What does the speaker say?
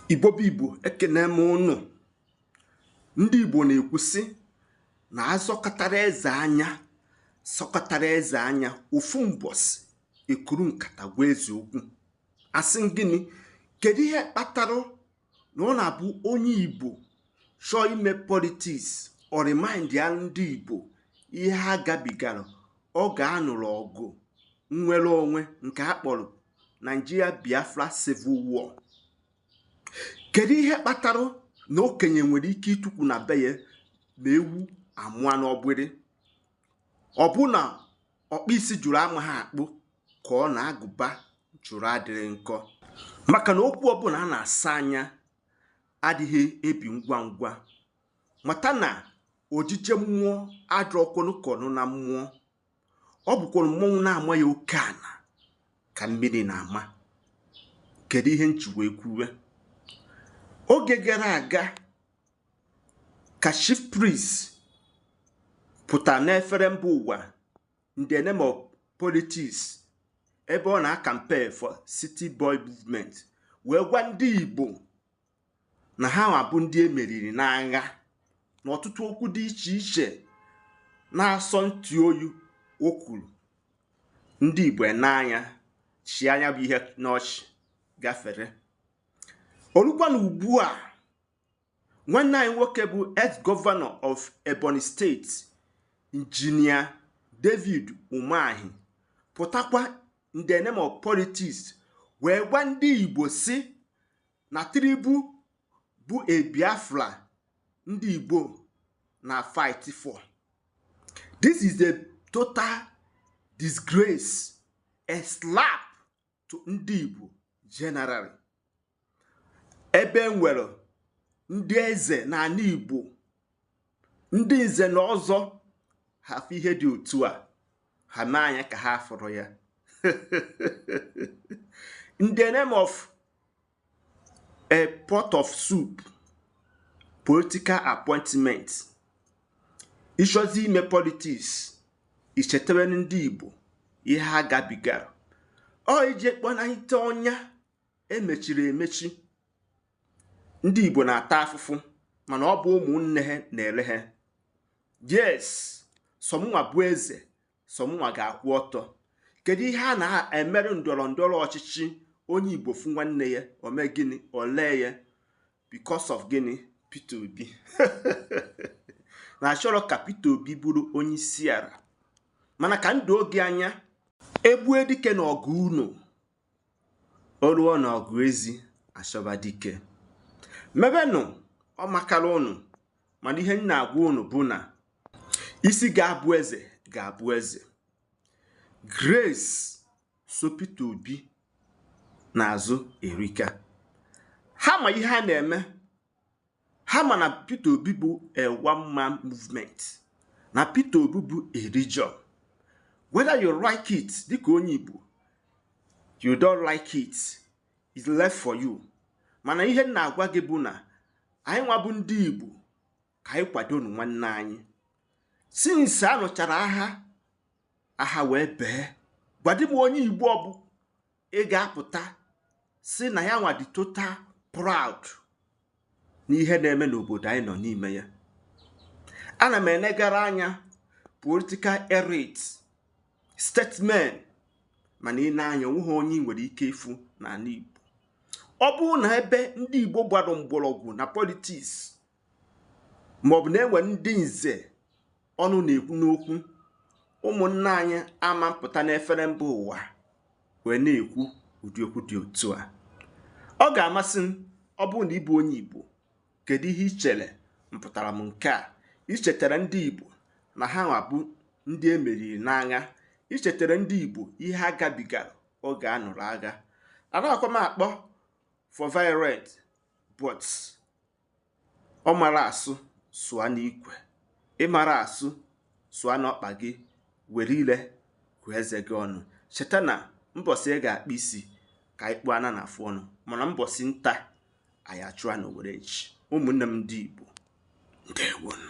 Igbo bụ Igbo, ekene m ụnụ. Ndị Igbo na-ekwu sị na azọkọtara eze anya sọkọtara eze anya, ofu mbọsị ekuru nkata gwa eze okwu. Asị gịnị? Kedu ihe kpatara na ọ na-abụ onye Igbo chọọ ime politics, ọ remind ya ndị Igbo ihe ha gabigara oge a nụrụ ọgụ nnwere onwe nke a kpọrọ Nigeria Biafra Civil War? Kedu ihe kpatara na okenye nwere ike ịtụkwu na be ya ma ewu amụọ n'ọgbịrị, ọ bụ na ọkpụ isi jụrụ amaghị akpụ ka ọ na-agụba jụrụ adịrị nkọ? Maka na okwu ọbụla a na-asa anya adịghị ebi ngwa ngwa. Mata na ojije mmụọ adịrọkwụnụ kọnụ na mmụọ, ọ bụkwara mmọnwụ na-ama ya oke ana ka mmiri na-ama. Kedu ihe nji wee kwuwe? Oge gara aga ka chief priest pụtara n'efere mba ụwa in the name of politics, ebe ọ na-campaign for City Boy Movement, wee gwa ndị Igbo na ha nwa bụ ndị emeriri n'agha na ọtụtụ okwu dị iche iche na-asọ ntị oyi o kwuru. Ndị Igbo n'anya chi anya bụ ihe n'ọchị gafere. Olukwa na ugbu a, nwanne anyị nwoke bụ ex-governor of Ebonyi State, Engineer David Umahi, pụtakwa in the name of politics wee gwa ndị Igbo si na Tinubu bụ a Biafra ndị Igbo na fight for. This is a total disgrace, a slap to ndị Igbo generally. Ebe e nwere ndị eze n'ala Igbo, ndị nze na ọzọ, hafụ ihe dị otu a, ha mee anya ka ha fụrụ ya. In the name of a pot of soup, political appointment, ịchọzi ime politics, ichetere ndị Igbo ihe ha gabigara, ọ iji kpọnahite ọnya emechiri emechi. Ndị Igbo na-ata afụfụ, mana ọ bụ ụmụnne ha na-ere ha. Yes, sọmụnwa bụ eze, sọmụnwa ga-akwụ ọtọ. Kedu ihe a na-emerụ ndọrọ ndọrọ ọchịchị? Onye Igbo fụ nwanne ya, ome gịnị? Olee ya. Because of gịnị? Peter Obi na-achọrọ ka Peter Obi bụrụ onye isi ala. Mana ka ndụ oge anya egbue dike na ọgụ unu o ruo na ọgụ ezi achọba dike mebenụ, ọ makara unu. Mana ihe m na-agwa unu bụ na isi ga-abụ eze ga-abụ eze. Grace so Peter Obi n'azụ erika. Ha ma ihe ha na-eme. Ha ma na Peter Obi bụ a one man movement, na Peter Obi bụ a region. Whether you like it dịka onye Igbo, you don't like it, is left for you. Mana ihe m na-agwa gị bụ na anyị nwa bụ ndị Igbo, ka anyị kwadonu nwanne anyị. Since a nụchara agha, agha wee bee, gwadi m onye Igbo ọbụ ị ga-apụta si na ya nwa dị total proud n'ihe na-eme n'obodo anyị nọ n'ime ya. Ana m enegara anya political elite, statesmen, mana ị na-anya, onweghị onye ị nwere ike ịfụ n'ala Igbo. Ọ bụrụ na ebe ndị Igbo gbara mgbọrọgwụ na politics, maọbụ na enwe ndị nze ọnụ na-ekwu n'okwu, ụmụnne anyị ama mpụta n'efere mba ụwa wee na-ekwu ụdị okwu dị otu a. Ọ ga-amasị m, ọ bụrụ na ịbụ onye Igbo, kedu ihe ị chere mpụtara m nke a? Ichetara ndị Igbo na ha nwa bụ ndị emeriri n'agha, ichetara ndị Igbo ihe ha gabigara oge a nụrụ agha. Anaghịkwa m akpọ for violent, but ọ mara asụ sụọ n'ikwe, ịmara asụ sụọ n'ọkpa gị, were ire gụọ eze gị ọnụ. Cheta na mbọsị ị ga-akpa isi ka anyị kpụọ ana na afụ ọnụ, mana mbọsị nta anyị achụa na owere nchi. Ụmụnne m ndị Igbo, ndewonu.